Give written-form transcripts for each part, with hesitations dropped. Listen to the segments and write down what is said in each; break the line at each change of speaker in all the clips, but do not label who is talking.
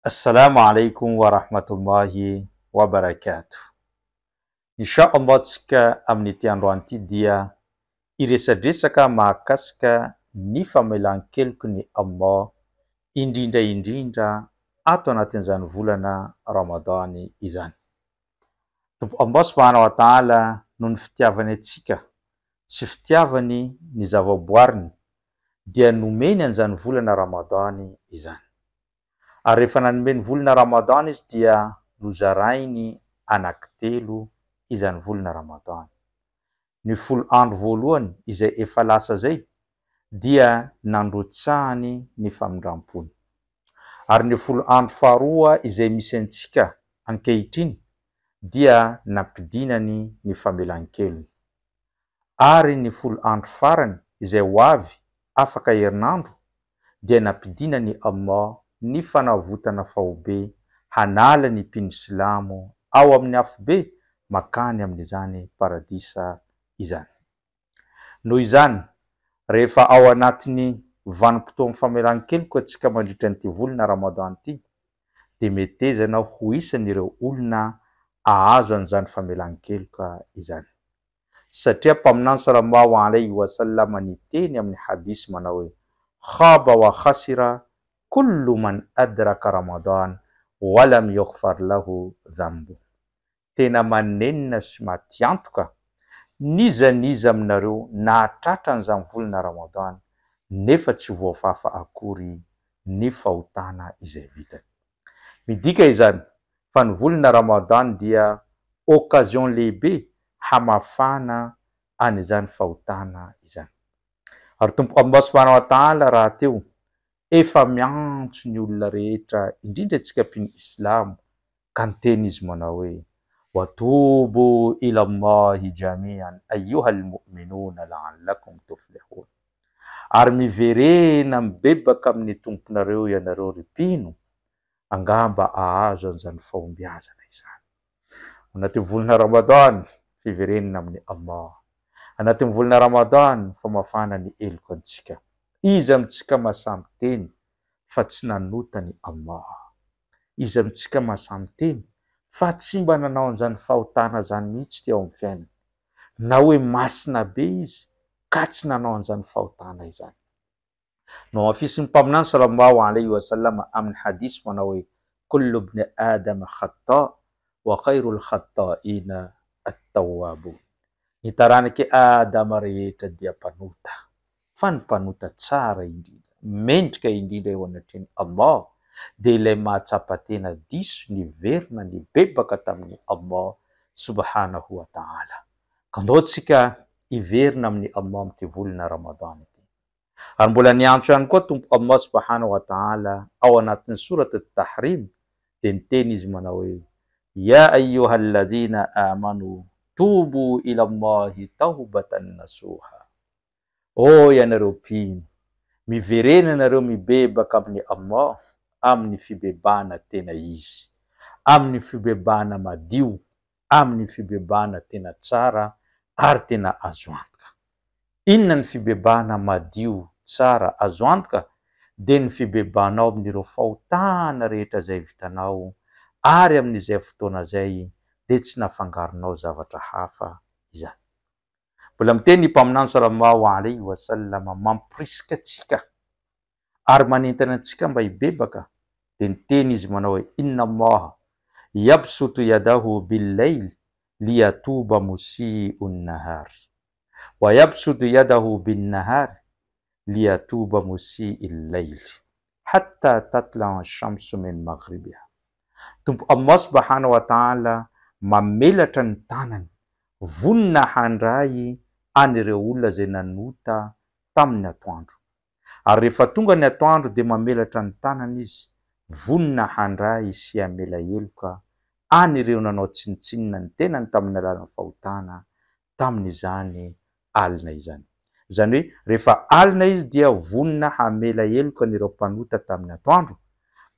Assalamu alaikum wa rahmatullahi wa barakatuh. Insha Allah tsika amin'ity androany ity dia hiresadresaka mahakasika ny famelan-keloky ny Allah indrindra indrindra ato anatin'izany volana Ramadany izany. Tompo Allah subhanahu wa ta'ala noho ny fitiavany antsika sy fitiavany ny zavaboariny dia nomeny an'izany volana Ramadany izany. Ary rehefa nanome ny volana Ramadan izy dia nozarainy anankitelo izany volana Ramadan. Ny folo andro voalohany izay efa lasa izay dia nandrotsahany ny famindram-pony. Ary ny folo andro faharoa izay misy antsika ankehitriny dia nampidinany ny famelan-kelony. Ary ny folo andro farany izay ho avy afaka herinandro dia nampidinan'i Allah ny fanavotana faobe hanala ny mpino silamo ao amin'ny afobe makany amin'izany paradisa izany. Noho izany, rehefa ao anatin'ny vanim-potoan'ny famelan-keloka antsika mandritra an'ity volana Ramadan ity, dia metezana ho isan'ireo olona ahazo an'izany famelan-keloka izany. Satria Mpaminany Salallahu alaihi wa sallam niteny amin'ny hadith manao hoe, Khaba wa khasira kullu man adraka Ramadan wa lam yughfar lahu dhanbuh. Tena manenina sy matiantoka n'iza n'iza aminareo nahatratra an'izany volana Ramadan nefa tsy voafafa akory ny fahotana izay vitany. Midika izany fa ny volana Ramadan dia occasion lehibe hamafana an'izany fahotana izany. Ary Tompo Allah subhanahu wa ta'ala rahateo efa miantso ny olona rehetra indrindra antsika mpino Islamo ka niteny izy manao hoe, Wa tubu ila Allahi jami'an ayyuhal mu'minuna la'allakum tuflihun. Ary miverena mibebaka amin'ny Tomponareo ianareo ry mpino, angamba ahazo an'izany fahombiazana izany. Anatin'ny volana Ramadan, fiverenana amin'i Allah. Anatin'ny volana Ramadan, famafana ny heloka antsika. Iza amintsika mahasahy miteny fa tsy nanota an'i Allah? Iza amintsika mahasahy miteny fa tsy mba nanao an'izany fahotana izany mihitsy teo amin'ny fiainany? Na hoe masina be izy ka tsy nanao an'izany fahotana izany? Nohamafisin'ny Mpaminany sallallahu alaihi wa sallam amin'ny hadith manao hoe, Kullu ibni Adama khata' wa khairul khata'ina at-tawwabun. Ny taranak'i Adama rehetra dia mpanota, fa ny mpanota tsara indrindra, mendrika indrindra eo anatrehan'i Allah dia ilay mahatsapa tena diso niverina nibebaka tamin'i Allah subhanahu wa ta'ala. Ka ndao tsika hiverina amin'i Allah amin'ity volana Ramadan ity. Ary mbola niantso ihany koa Tompo Allah subhanahu wa ta'ala ao anatin'ny Sourat At-Tahrim dia niteny Izy manao hoe, Ya ayyuhalladhina amanu tubu ila Allahi tawbatan nasuha. Ô ianareo mpino, miverena ianareo mibebaka amin'i Allah amin'ny fibebahana tena izy, amin'ny fibebahana madio, amin'ny fibebahana tena tsara ary tena azo antoka. Inona ny fibebahana madio, tsara, azo antoka? Dia ny fibebahanao amin'ireo fahotana rehetra izay vitanao ary amin'izay fotoana izay dia tsy nafangaronao zavatra hafa izany. Mbola miteny ny Mpaminany Sallallahu alaihi wa sallam mamporisika antsika ary manentana antsika mba hibebaka, dia niteny izy manao hoe, Inna Allaha yabsutu yadahu bil-layl liyatuba musii'un nahar, wa yabsutu yadahu bin-nahar liyatuba musii'il layl, hatta tatla'a ash-shamsu min maghribiha. Tompo Allah subhanahu wa ta'ala mamelatra ny tanany, vonona handray an'ireo olona izay nanota tamin'ny atoandro. Ary rehefa tonga ny atoandro dia mamelatra ny tanany izy, vonona handray sy hamela heloka an'ireo nanao tsinontsinona ny tenany tamin'ny alalan'ny fahotana tamin'izany alina izany. Izany hoe rehefa alina izy dia vonona hamela heloka an'ireo mpanota tamin'ny atoandro,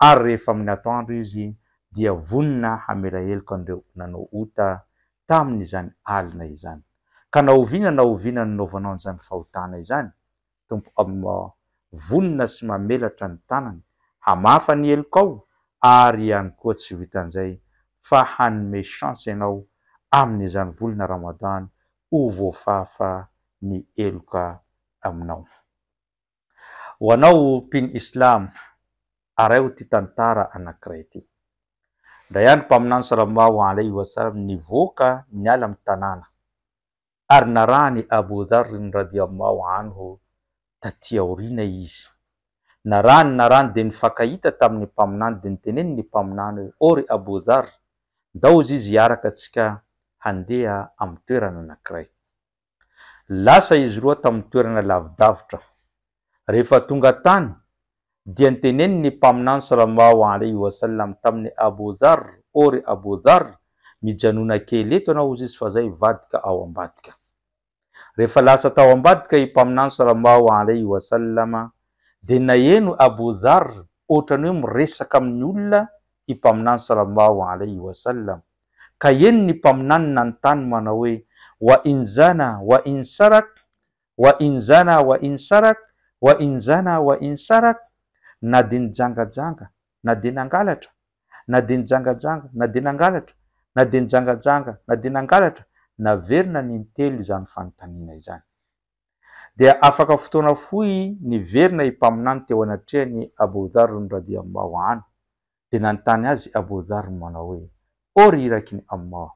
ary rehefa amin'ny atoandro izy dia vonona hamela heloka an'ireo nanao ota tamin'izany alina izany. Ka na oviana na oviana nanaovanao an'izany fahotana izany, Tompo Allah, vonona sy mamelatra ny tanany, hamafa ny helokao ary ihany koa tsy vitan'izay fa hanome chance ianao amin'izany volana Ramadan ho voafafa ny heloka aminao. Ho anao mpino Islam, araho ity tantara anankiray ity. Indray andro Mpaminany Sallallahu alaihi wa sallam nivoaka niala amin'ny tanàna ary narahan'i Abou Dharr radiyallahu anhu taty aoriana izy. Narahany narahany dia nifankahita tamin'ny Mpaminany dia niteneniny ny Mpaminany hoe, Ô ry Abou Dharr, ndao izy hiaraka antsika handeha amin'ny toerana anankiray. Lasa izy roa tamin'ny toerana lavidavitra. Rehefa tonga tany, dia niteneniny ny Mpaminany Sallallahu alaihi wa sallam tamin'i Abou Dharr, Ô ry Abou Dharr, mijanona kely eto ianao hozy izy fa zay hivadika ao ambadika. Rehefa lasa tao ambadika i Mpaminany Sallallahu alaihi wa sallam, dia naheno Abou Dharr ohatran'ny hoe miresaka amin'ny olona i Mpaminany Sallallahu alaihi wa sallam. Ka heno ny Mpaminany nanontany manao hoe, Wa in zana wa in sarak, wa in zana wa in sarak, wa in zana wa in sarak, na dia nijangajanga, na dia nangalatra, na dia nijangajanga, na dia nangalatra, na dia nijangajanga, na dia nangalatra, naverina ny intelo izany fanontaniana izany. Dia afaka fotoana fohy niverina i Mpaminany teo anatrehan'i Abou Dharr radiyallahu anhu, dia nanontany azy Abou Dharr manao hoe, Ô ry Iraky ny Allah!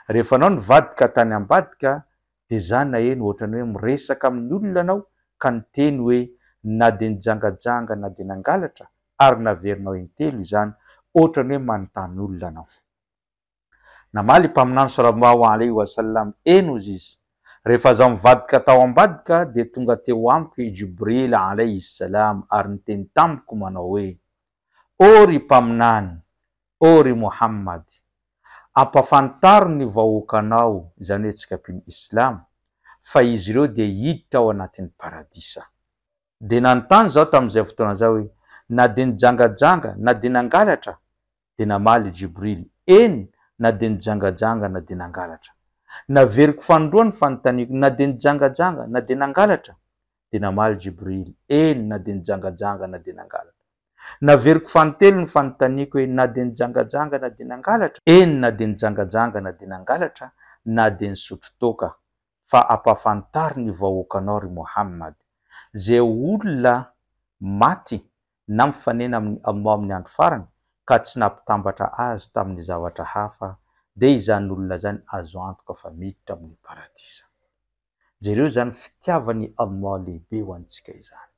Rehefa anao nivadika tany ambadika dia za naheno ohatran'ny hoe miresaka amin'ny olona anao ka niteny hoe na dia nijangajanga na dia nangalatra ary naverinao intelo izany ohatran'ny hoe manontany olona anao. Namaly i Mpaminany Sallallahu alaihi wa sallam, Eny hozy izy, rehefa zaho mivadika tao ambadika dia tonga teo amiko i Jibril alaihi salam ary niteny tamiko manao hoe, Ô ry Mpaminany, ô ry Mohammad, ampafantaro ny vahoakanao, izany hoe antsika mpino Islamo, fa izy ireo dia hiditra ao anatin'ny Paradisa. Dia nanontany zaho tamin'izay fotoana izay hoe, Na dia nijangajanga, na dia nangalatra? Dia namaly i Jibril, Eny, na dia nijangajanga na dia nangalatra. Naveriko fanindroany ny fanontaniako, Na dia nijangajanga na dia nangalatra? Dia namaly Jibril, Eny, na dia nijangajanga na dia nangalatra. Naveriko fanintelo ny fanontaniako hoe, Na dia nijangajanga na dia nangalatra? Eny, na dia nijangajanga na dia nangalatra, na dia nisotro toaka. Fa ampahafantaro ny vahoakanao ry Mohammad, izay olona maty na mifanena amin'i Allah amin'ny andro farany ka tsy nampitambatra azy tamin'ny zavatra hafa dia izany olona izany azo antoka fa miditra amin'ny paradisa. Jereo izany fitiavan'i Allah lehibe ho antsika izany.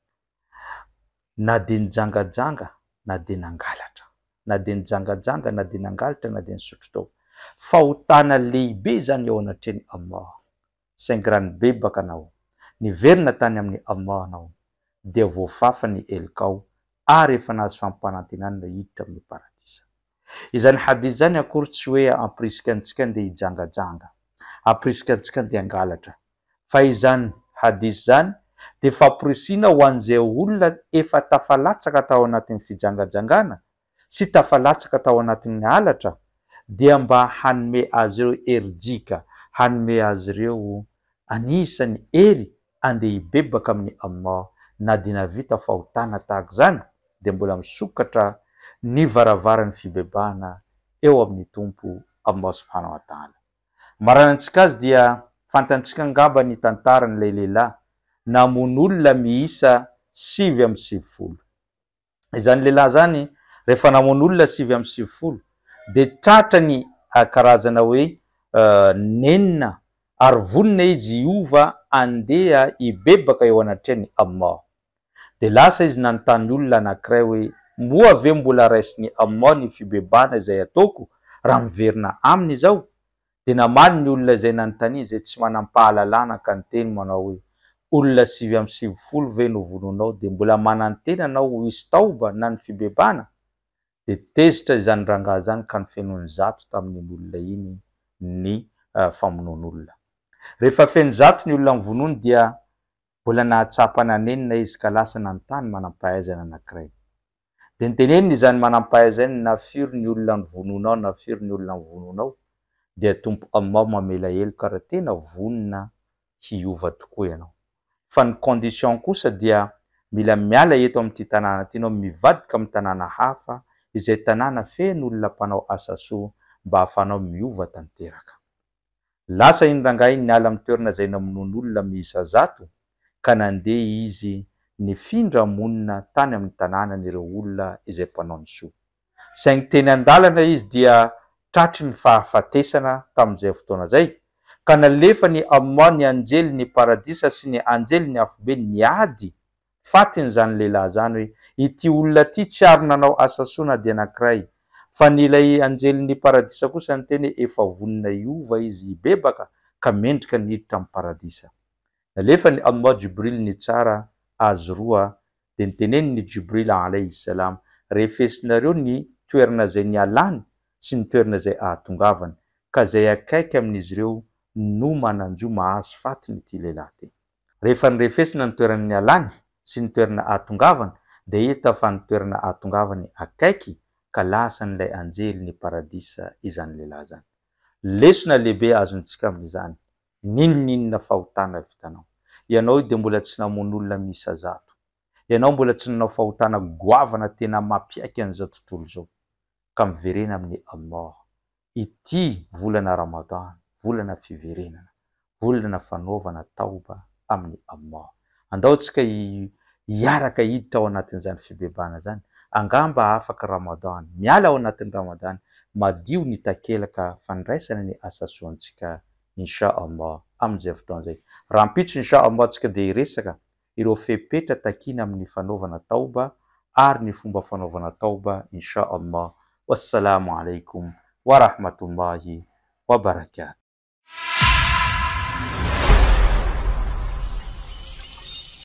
Na dia nijangajanga na dia nangalatra. Na dia nijangajanga na dia nangalatra na dia nisotro toaka. Fahotana lehibe izany eo anatrehan'i Allah. Saingy raha nibebaka anao, niverina tany amin'i Allah anao, dia voafafa ny helokao ary efa nahazo fampanantenana hiditra amin'ny Paradisa. Izany hadith izany akory tsy hoe hampirisika antsika andeha hijangajanga, hampirisika antsika andeha hangalatra, fa izany hadith izany dia famporisihina ho an'izay olona efa tafalatsaka tao anatin'ny fijangajangana sy tafalatsaka tao anatin'ny halatra dia mba hanome azy ireo herijika, hanome azy ireo anisan'ny hery andeha hibebaka amin'i Allah na dia nahavita fahotana tahaka izany dia mbola misokatra ny varavaran'ny fibebahana eo amin'ny Tompo Allah subhanahu wa ta'ala. Maranantsika azy dia fantantsika angamba ny tantaran'ilay lehilahy namono olona miisa 99. Izany lehilahy izany rehefa namono olona 99 dia tratra ny karazana hoe nenina ary vonona izy hiova handeha hibebaka eo anatrehan'i Allah. Dia lasa izy nanontany olona anankiray hoe moa ve mbola raisin'i Allah ny fibebahana izay ataoko raha miverina aminy izao? Dia namaly ny olona izay nanontania izay tsy manam-pahalalana ka niteny manao hoe, Olona 99 ve no vonoinao dia mbola manantena anao ho hisy taoba na ny fibebahana? Dia tezitra izany rangahy izany ka nofenoiny 100 tamin'iny olona iny ny famonoan'olona. Rehefa feno 100 ny olona novonoiny dia mbola nahatsapa nanenina izy ka lasa nanontany manam-pahaizana anankiray. Dia noteneniny izany manam-pahaizana iny na firy ny olona novonoinao na firy ny olona novonoinao dia Tompo Allah mamela heloka raha tena vonona hiova tokoa ianao. Fa ny condition kosa dia mila miala eto amin'ity tanàna ity ianao mivadika amin'ny tanàna hafa izay tanàna feno olona mpanao asa soa mba hahafahanao miova tanteraka. Lasa iny rangahy iny niala amin'ny toerana izay namonoany olona miisa zato ka nandeha izy nifindra monina tany amin'ny tanànan'ireo olona izay mpanao ny soa. Saingy teny an-dalana izy dia tratry ny fahafatesana tamin'izay fotoana izay, ka nalefan'i Allah ny anjelin'ny paradisa sy ny anjelin'ny afobe niady fatin'izany lehilahy izany hoe, ity olona ity tsy ary nanao asa soa na dia anankiray, fa ny ilay anjelin'ny paradisa kosa niteny hoe efa vonona hiova izy hibebaka ka mendrika ny hiditra amin'ny paradisa. Nalefan'i Allah Jibril nitsara azy roa dia niteneniny i Jibril alaihi salam, refesinareo ny toerana izay nialany sy ny toerana izay ahatongavany, ka izay akaiky amin'izy ireo no manan-jo mahazo fatiny ity lehilahy ity. Rehefa nirefesina ny toerana nialany sy ny toerana ahatongavany dia hita fa ny toerana ahatongavany akaiky ka lasan'ilay anjely ny paradisa izany lehilahy izany. Lesona lehibe azontsika amin'izany, n'inon'inona fahotana vitanao, ianao dia mbola tsy namono olona miisa zato, ianao mbola tsy nanao fahotana goavana tena mampiaiky an'izao tontolo izao, ka miverena amin'i Allah, Ity volana Ramadan, volana fiverenana, volana fanaovana tawba amin'i Allah. Andao tsika hiaraka hiditra ao anatin'izany fibebahana izany, angamba afaka Ramadan, miala ao anatin'ny Ramadan, madio ny takelaka fandraisana ny asa soantsika Insha Allah amin'izay fotoana izay. Rahampitso Insha Allah tsika dia hiresaka ireo fepetra takiana amin'ny fanaovana tawba ary ny fomba fanaovana tawba insha Allah. Wassalamo alaikum wa rahmatullahi wa barakatuh.